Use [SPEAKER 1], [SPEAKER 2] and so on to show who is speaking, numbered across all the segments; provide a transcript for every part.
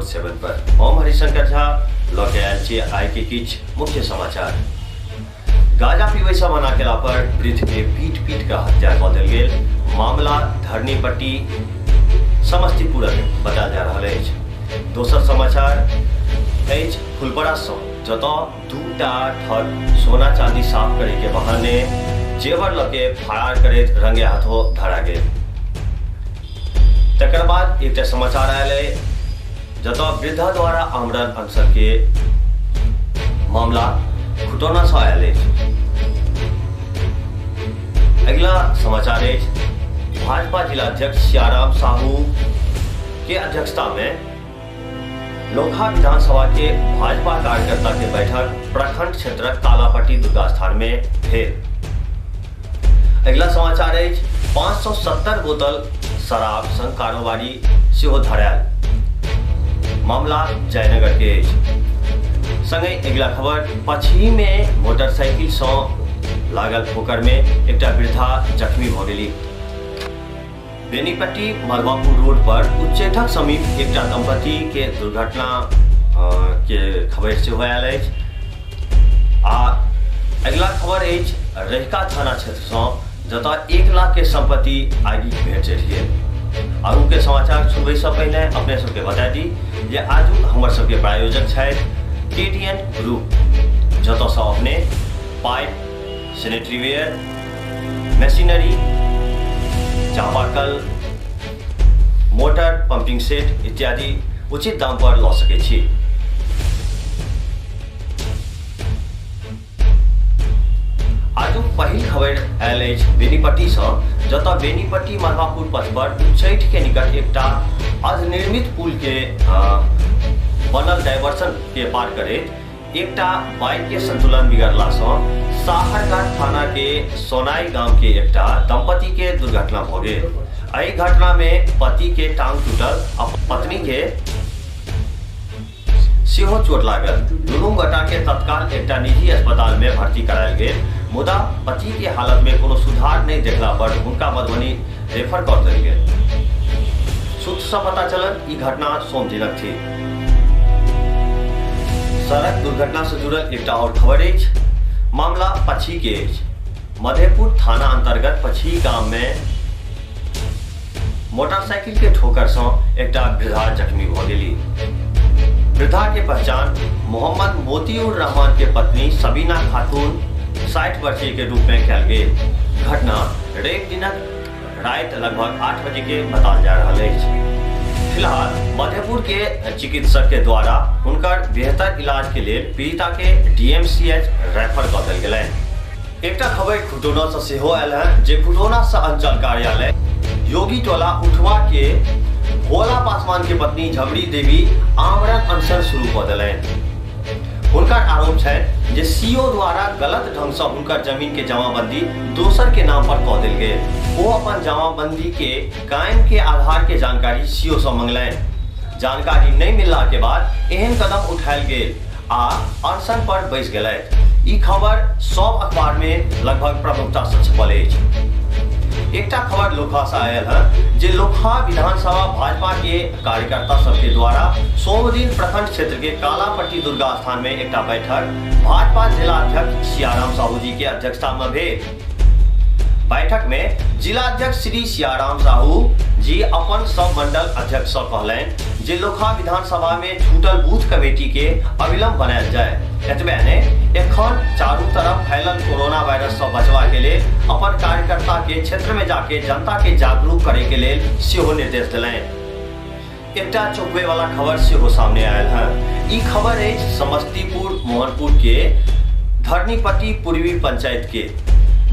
[SPEAKER 1] 7 पर। हम हरिशंकर झा लऽ के आयल छी आइ के किछु मुख्य समाचार। गांजा पीबै से मना केला पर वृद्ध के पीट पीट कऽ हत्या कऽ देल गेल। मामला धरनीपट्टी समस्तीपुरक बतायल जा रहल अछि। दोसर समाचार अछि फुलपरास सँ, जतऽ दूटा ठग सोना चांदी साफ करे के बहाने जेवर लऽ के फरार करैत रंगे हाथों धरा गेल। तकर बाद एकटा समाचार आयल अइ जतऽ वृद्धा द्वारा आमरण अनशन के मामला खुटौना सँ आयल अछि। अगिला समाचार अछि भाजपा जिलाध्यक्ष सियाराम साहू के अध्यक्षता में लोकहा विधानसभा के भाजपा कार्यकर्ता के बैठक प्रखंड क्षेत्रक कालापट्टी दुर्गा स्थान में भेल। अगिला समाचार अछि 570 बोतल शराब संग कारोबारी सेहो धरायल, मामला जयनगर के अछि। संगे अगिला खबर, पछी में मोटरसाइकिल सँ लागल ठोकर में एकटा वृद्धा जख्मी भ गेली। बेनीपट्टी मधवापुर रोड पर उच्चैठक समीप एकटा दंपति के दुर्घटना के खबर सेहो आयल अछि। आ अगिला खबर अछि रहिका थाना क्षेत्र सँ, जतऽ 1 लाख के संपत्ति आगि भेट चढ़ि गेल। आगू के समाचार सुनबै सँ पहिने अपने सबके बता दी जे आजुक हमर सबके प्रायोजक छथि केडीएन ग्रुप, जतऽ सँ अपने पाइप, सैनिटरी वेयर, मशीनरी, चापाकल, मोटर, पंपिंग सेट इत्यादि उचित दाम पर लऽ सकै छी। आजुक पहिल खबर आयल अछि बेनीपट्टी सँ, जतऽ बेनीपट्टी मधवापुर पथ पर उच्चैठ के निकट एकटा अर्धनिर्मित पुल के बनल डायवर्सन के पार करैत एकटा बाइक के संतुलन बिगड़ला सँ साहरघाट थाना के सोनाई गाम के एकटा दंपति के दुर्घटना भऽ गेल। एहि घटना में पति के टांग टूटल आ पत्नी के सेहो चोट लागल। दुनू गोटा के तत्काल एकटा निजी अस्पताल में भर्ती करायल गेल, मुदा पति के हालत में कोनो सुधार नहि देखला पर हुनका मधुबनी रेफर कऽ देल गेल। सूत्र सँ पता चलल ई घटना सोम दिनक थिक। सड़क दुर्घटना सँ जुड़ल एकटा आओर खबर अछि। मामला पछी के अछि। मधेपुर थाना अंतर्गत पछी गाम में मोटरसाइकिल के ठोकर सँ एकटा वृद्धा जख्मी भऽ गेली। वृद्धा के पहचान मोहम्मद मोतीउर रहमान के पत्नी सबीना खातून 60 वर्षीय के रूप में कयल गेल। घटना रवि दिनक राति लगभग 8 बजे के बताओल जा रहल अछि। फिलहाल मधेपुर के चिकित्सक के द्वारा हुनकर बेहतर इलाज के लेल पीड़िता के डीएमसीएच रेफर कऽ देल गेलनि। एकटा खबर खुटौना सँ सेहो आयल है जे खुटौना सँ अंचल कार्यालय योगी टोला उठवा के भोला पासवान के पत्नी झबरी देवी आमरण अनशन शुरू कऽ देलनि। हुनकर आरोप छनि जे सीओ द्वारा गलत ढंग सँ हुनकर जमीन के जमाबंदी दोसर के नाम पर कऽ देल गेल। ओ अपन जमाबंदी के कायम के आधार के जानकारी सीओ सँ मंगलनि। जानकारी नहि मिलला के बाद एहन कदम उठायल गेल आ अनशन पर बैस गेलथि। ई खबर सब अखबार में लगभग प्रमुखता सँ छपल अछि। एकटा खबर लोकहा सँ आयल है जे लोकहा विधानसभा भाजपा के कार्यकर्ता सबके द्वारा सोमदिन प्रखंड क्षेत्र के कालापट्टी दुर्गा स्थान में एकटा बैठक भाजपा जिलाध्यक्ष सियाराम साहू जी के अध्यक्षता में भेल। बैठक में जिलाध्यक्ष श्री सियाराम साहू जी अपन सब मंडल अध्यक्ष सँ कहलनि जे लोकहा विधानसभा में छूटल बूथ कमेटी के अविलंब बनायल जाय। एतबे नहि, एखन चारू तरफ फैलल कोरोना वायरस सँ बचबा के लेल अपन कार्यकर्ता के क्षेत्र में जाके जनता के जागरूक करे के लेल सेहो निर्देश देलनि। एकटा चौंकबै वाला खबर सेहो सामने आयल है। ई खबर अछि समस्तीपुर मोहनपुर के धरनीपट्टी पूर्वी पंचायत के,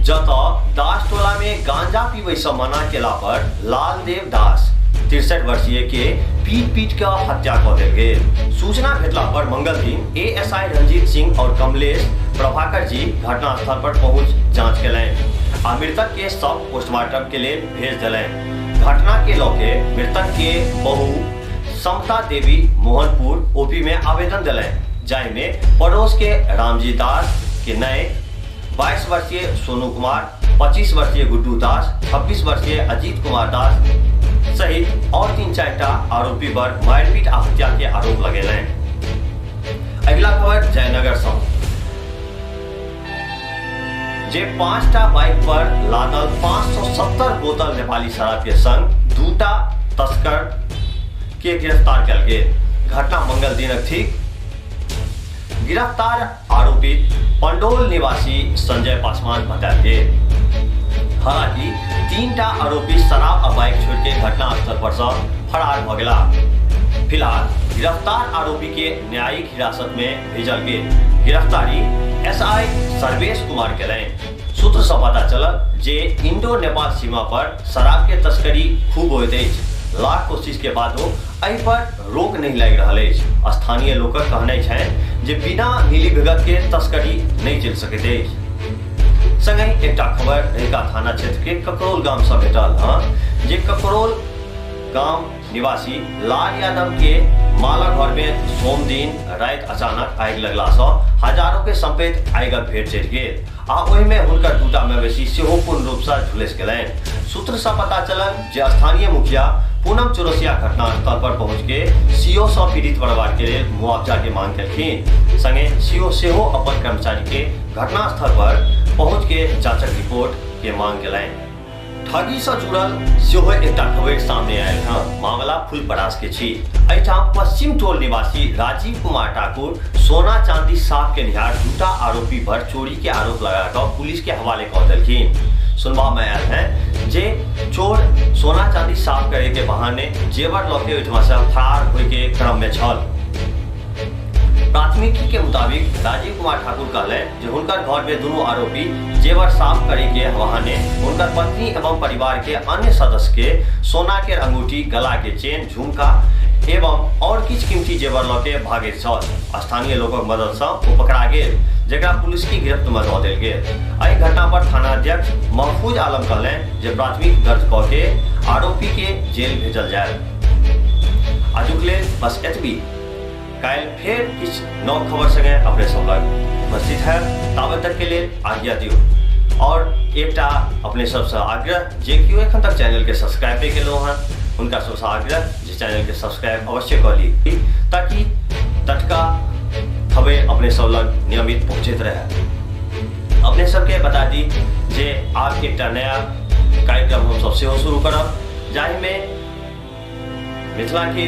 [SPEAKER 1] जतऽ दास टोला में गांजा पीबै सँ मना केला पर लालदेव दास 63 वर्षीय के पीट पीट कऽ हत्या कऽ देल गेल। सूचना भेटला पर मंगल दिन एएसआई रंजीत सिंह और कमलेश प्रभाकर जी घटनास्थल पर पहुंच जांच केलनि आ मृतक के शव पोस्टमार्टम के लेल भेज देलनि। घटना के लऽ के मृतक के बहू समता देवी मोहनपुर ओपी में आवेदन देलनि, जाहि में पड़ोस के रामजी दास के नए 22 वर्षीय सोनू कुमार, 25 वर्षीय गुड्डू दास, 26 वर्षीय अजीत कुमार दास सहित और 3-4 टा आरोपी पर मारपीट आ हत्या के आरोप लगेलनि। अगिला खबर जयनगर सँ, जे 5टा बाइक पर लादल 570 बोतल नेपाली शराब के संग 2टा तस्कर के गिरफ्तार कयल गेल। घटना मंगल दिनक थिक। गिरफ्तार आरोपी पंडोल निवासी संजय पासवान बतायल गेल। हालांकि 3टा आरोपी शराब आ बाइक छोड़ के घटनास्थल पर सँ फरार भ गेला। फिलहाल गिरफ्तार आरोपी के न्यायिक हिरासत में भेजल गेल। गिरफ्तारी एसआई सर्वेश कुमार केलनि। सूत्र सँ पता चलल जे इंडो नेपाल सीमा पर शराब के तस्करी खूब होइत अछि। लाख कोशिश के बादो एहि पर रोक नहीं लागि रहल अछि। स्थानीय लोकक कहनाइ छनि जे बिना मिलीभगत के तस्करी नहीं चलि सकैत अछि। संगहि एकटा खबर रहिका थाना क्षेत्र के ककरोल गाम सँ भेटल हँ जे ककरोल गाम निवासी लाल यादव के माला घर में सोम दिन राति अचानक आगि लगला सँ हजारों के संपत्ति आगिक भेंट चढ़ि गेल आ ओहि में हुनकर 2टा मवेशी सेहो पूर्ण रूप सँ झुलसि गेलनि। सूत्र सँ पता चलल जे स्थानीय मुखिया पूनम चौरसिया घटनास्थल पर पहुंच के सीओ सँ पीड़ित परिवार के लेल मुआवजा के मांग केलखिन। संगे सीओ सेहो अपन कर्मचारी के घटनास्थल पर पहुंच के जांचक रिपोर्ट के मांग केलनि। ठगी सँ जुड़ल सेहो एकटा खबर सामने आयल हँ। मामला फुलपरास के छी। एहिठाम पश्चिम टोल निवासी राजीव कुमार ठाकुर सोना चांदी साफ केनिहार 2टा आरोपी पर चोरी के आरोप लगा कऽ पुलिस के हवाले कऽ देलखिन। सुनबा में आयल है जे चोर सोना चांदी साफ करे के बहाने जेवर लऽ के ओहिठमा से फरार होय के क्रम में छल। प्राथमिकी के मुताबिक राजीव कुमार ठाकुर कहलनि जे हुनकर घर में दुनू आरोपी जेवर साफ करे के बहाने हुनकर पत्नी एवं परिवार के अन्य सदस्य के सोना के अंगूठी, गला के चेन, झुमका एवं और किछु कीमती जेवर लऽ के भागैत छल। स्थानीय लोकक मदद सँ ओ पकड़ा गेल, जकरा पुलिस की गिरफ्त में दऽ देल गेल। एहि घटना पर थानाध्यक्ष महफूज आलम कहलनि जे प्राथमिकी दर्ज कऽ के आरोपी के जेल भेजल जायत। आजुक लेल बस एतबी। काल्हि फेर किछु नव खबर संगे अपने सब लग उपस्थित है। ताबत तक के लेल आज्ञा दियौ। और एकटा अपने सबसँ आग्रह जे केओ एखन तक चैनल के सब्सक्राइब नहीं केलहुँ हँ हुनका सबसँ आग्रह जे चैनल के सब्सक्राइब अवश्य कऽ ली ताकि टटका खबर अपने सब लग नियमित पहुँचैत रहे। अपने सबके बता दी जे आब एकटा नया कार्यक्रम हम सब सेहो शुरू करब जाहिमे मिथिला के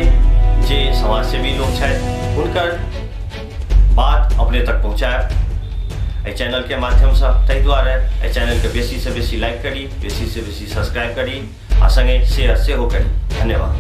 [SPEAKER 1] जे समाजसेवी लोग छथि हुनकर बात अपने तक पहुँचायब एहि चैनल के माध्यम से। ताहि दुआरे एहि चैनल के बेसी से बेसी लाइक करी, बेसी से बेसी सब्सक्राइब करी आ संगे शेयर सेहो करी। धन्यवाद।